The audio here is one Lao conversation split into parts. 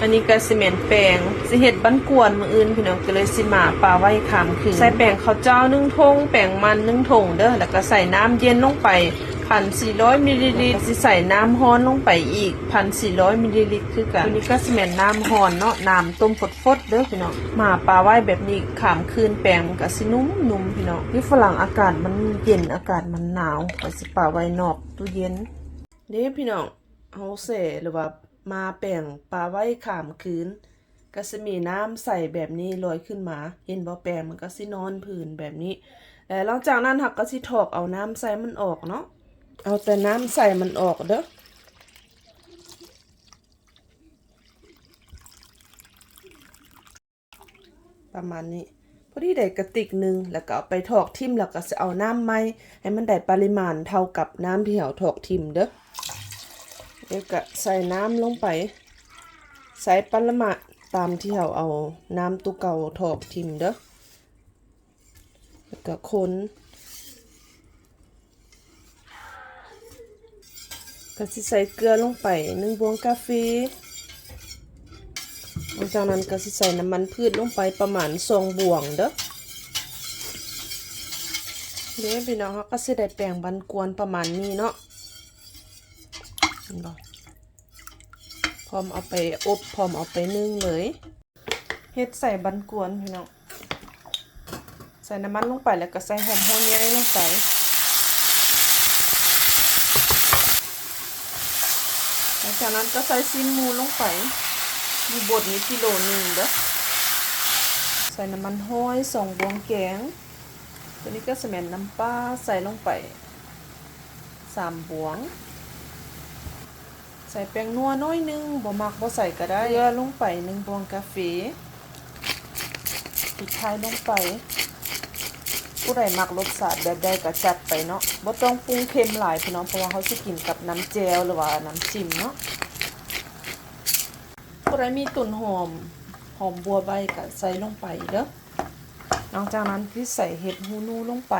ອັນນີ້ກໍຊິແມ່ນແປ້ງ ຊິເຮັດບັ້ນກວນມື້ອື່ນພີ່ນ້ອງ ກໍເລີຍຊິໝ່າປາໄວ້ຂ້າມຄືນ. ໃສ່ແປ້ງເຂົ້າເຈົ້າໜຶ່ງຖົງ ແປ້ງມັນໜຶ່ງຖົງເດີ້ ແລ້ວກໍໃສ່ນ້ຳເຢັນລົງໄປ ພັນສີ່ຮ້ອຍມິນລີລິດ ຊິໃສ່ນ້ຳຮ້ອນລົງໄປອີກ ພັນສີ່ຮ້ອຍມິນລີລິດຄືກັນ. ອັນນີ້ກໍຊິແມ່ນນ້ຳຮ້ອນເນາະ ນ້ຳຕົ້ມຟົດໆເດີ້ພີ່ນ້ອງ. ໝ່າປາໄວ້ແບບນີ້ຂ້າມຄືນ ແປ້ງມັນກໍຊິນຸ້ມໆພີ່ນ້ອງ. ຢູ່ຝຣັ່ງອາກາດມັນເຢັນ ອາກາດມັນໜາວ ກໍຊິປາໄວ້ນອກຕູ້ເຢັນ. ເດ້ພີ່ນ້ອງ ເຮົາແຊ່ ຫຼືວ່າໝ່າແປ້ງປາໄວ້ຂ້າມຄືນ ກໍຊິມີນ້ຳໃສແບບນີ້ລອຍຂຶ້ນມາ ເຫັນບໍ່? ແປ້ງມັນກໍຊິນອນພື້ນແບບນີ້ ແລະ ຫຼັງຈາກນັ້ນເຮົາກໍຊິຖອກເອົານ້ຳໃສມັນອອກເນາະ ເອົາແຕ່ນ້ຳໃສມັນອອກເດີ້. ປະມານນີ້ ພໍດີໄດ້ກະຕິກໜຶ່ງ ແລ້ວກໍເອົາໄປຖອກຖິ້ມ ແລ້ວກໍຊິເອົານ້ຳໃໝ່ ໃຫ້ມັນໄດ້ປະລິມານເທົ່າກັບນ້ຳທີ່ເຮົາຖອກຖິ້ມເດີ້. ແລ້ວກໍໃສ່ນ້ຳລົງໄປ ໃສ່ປະລິມານຕາມທີ່ເຮົາເອົານ້ຳໂຕເກົ່າຖອກຖິ້ມເດີ້. ແລ້ວກໍຄົນ ກໍຊິໃສ່ເກືອລົງໄປໜຶ່ງບ່ວງກາເຟ ຫຼັງຈາກນັ້ນກໍຊິໃສ່ນ້ຳມັນພືດລົງໄປປະມານສອງບ່ວງເດີ້. ເດ້ພີ່ນ້ອງ ເຮົາກໍຊິໄດ້ແປ້ງບັ້ນກວນປະມານນີ້ເນາະ ເຫັນບໍ່? ພ້ອມເອົາໄປອົບ ພ້ອມເອົາໄປໜຶ້ງເລີຍ. ເຮັດໃສ່ບັ້ນກວນພີ່ນ້ອງ ໃສ່ນ້ຳມັນລົງໄປ ແລ້ວກໍໃສ່ຫອມຫົວໃຫຍ່ລົງໄປ. ຫຼັງຈາກນັ້ນກໍໃສ່ຊີ້ນໝູລົງໄປ ໝູບົດນີ້ກິໂລໜຶ່ງເດີ້. ໃສ່ນ້ຳມັນຫອຍສອງບ່ວງແກງ ຕົວນີ້ກໍຊິແມ່ນນ້ຳປາ ໃສ່ລົງໄປສາມບ່ວງ. ໃສ່ແປ້ງນົວໜ້ອຍໜຶ່ງ ບໍ່ມັກບໍ່ໃສ່ກໍໄດ້. ເກືອລົງໄປໜຶ່ງບ່ວງກາເຟ ພິກໄທລົງໄປ. ຜູ້ໃດມັກລົດຊາດແບບໃດກໍຈັດໄປເນາະ ບໍ່ຕ້ອງປຸງເຄັມຫຼາຍພີ່ນ້ອງ ເພາະວ່າເຮົາຊິກິນກັບນ້ຳແຈ່ວ ຫຼືວ່ານ້ຳຈິ້ມເນາະ. ຜູ້ໃດມີຕົ້ນຫອມ ຫອມບົວໃບກໍໃສ່ລົງໄປເດີ້. ຫຼັງຈາກນັ້ນຄືໃສ່ເຫັດຫູໜູລົງໄປ.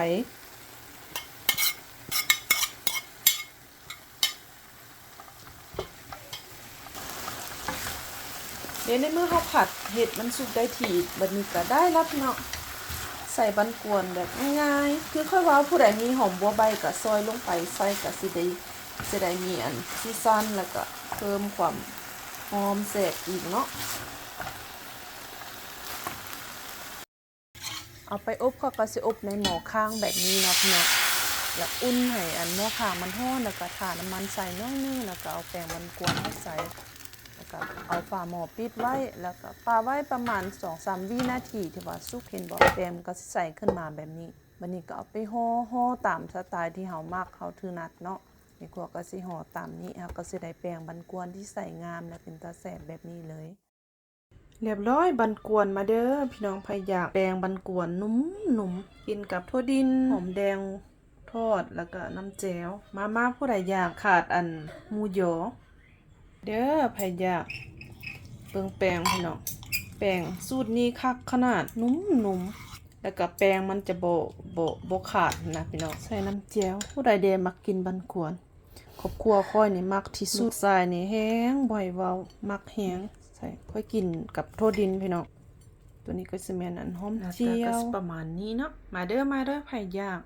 ເດ ໃນເມື່ອເຮົາຜັດເຫັດມັນສຸກໄດ້ທີ່ ບັດນີ້ກໍໄດ້ລະພີ່ນ້ອງ ໃສ່ບັ້ນກວນແບບງ່າຍໆ. ຄືຂ້ອຍເວົ້າ ຜູ້ໃດມີຫອມບົວໃບກໍຊອຍລົງໄປໃສ່ ກໍຊິໄດ້ ຊິໄດ້ມີອັນສີສັນ ແລ້ວກໍເພີ່ມຄວາມຫອມແຊບອີກເນາະ. ເອົາໄປອົບ ເຂົາກໍຊິອົບໃນໝໍ້ຄາງແບບນີ້ເນາະພີ່ນ້ອງ ແລ້ວອຸ່ນໃຫ້ອັນໝໍ້ຄາງມັນຮ້ອນ ແລ້ວກໍທານ້ຳມັນໃສ່ໜ້ອຍໜຶ່ງ ແລ້ວກໍເອົາແປ້ງບັ້ນກວນມາໃສ່ ແລ້ວກໍເອົາຝາໝໍ້ປິດໄວ້ ແລ້ວກໍປະໄວ້ປະມານສອງສາມວິນາທີ ຖືວ່າສຸກ. ເຫັນບໍ່? ແປ້ງມັນກໍຊິໃສຂຶ້ນມາແບບນີ້. ບັດນີ້ກໍເອົາໄປຫໍ່ ຫໍ່ຕາມສະໄຕທີ່ເຮົາມັກ ເຮົາຖະໜັດເນາະ. ແມ່ຄົວກໍຊິຫໍ່ຕາມນີ້ ເຮົາກໍຊິໄດ້ແປ້ງບັ້ນກວນທີ່ໃສງາມ ແລະ ເປັນຕາແຊບແບບນີ້ເລີຍ. ລຽບຮ້ອຍບັ້ນກວນ ມາເດີພີ່ນ້ອງ ໃຜຢາກແປ້ງບັ້ນກວນໜຸ້ມໆ ກິນກັບຖົ່ວດິນ ຫອມແດງທອດ ແລ້ວກະນ້ຳແຈ່ວ. ມາໆ ຜູ້ໃດຢາກ ຂາດອັນໝູຢໍເດີ ໃຜຢາກ. ເບິ່ງແປ້ງພີ່ນ້ອງ ແປ້ງສູດນີ້ຄັກຂະໜາດ ນຸ້ມໆ ແລ້ວກະແປ້ງມັນຈະບໍ່ ບໍ່ ບໍ່ຂາດນະພີ່ນ້ອງ. ໃສ່ນ້ຳແຈ່ວ ຜູ້ໃດແດ່ມັກກິນບັ້ນກວນ. ຄອບຄົວຂ້ອຍນີ້ມັກທີ່ສຸດ ລູກຊາຍນີ້ແຮງ ບໍ່ໃຫ້ເວົ້າ ມັກແຮງ. ໃສ່ ຂ້ອຍກິນກັບຖົ່ວດິນພີ່ນ້ອງ. ຕົວນີ້ກໍຊິແມ່ນອັນຫອມຈຽວ ໜ້າຕາກໍຊິປະມານນີ້ເນາະ. ມາເດີ ມາເດີ ໃຜຢາກ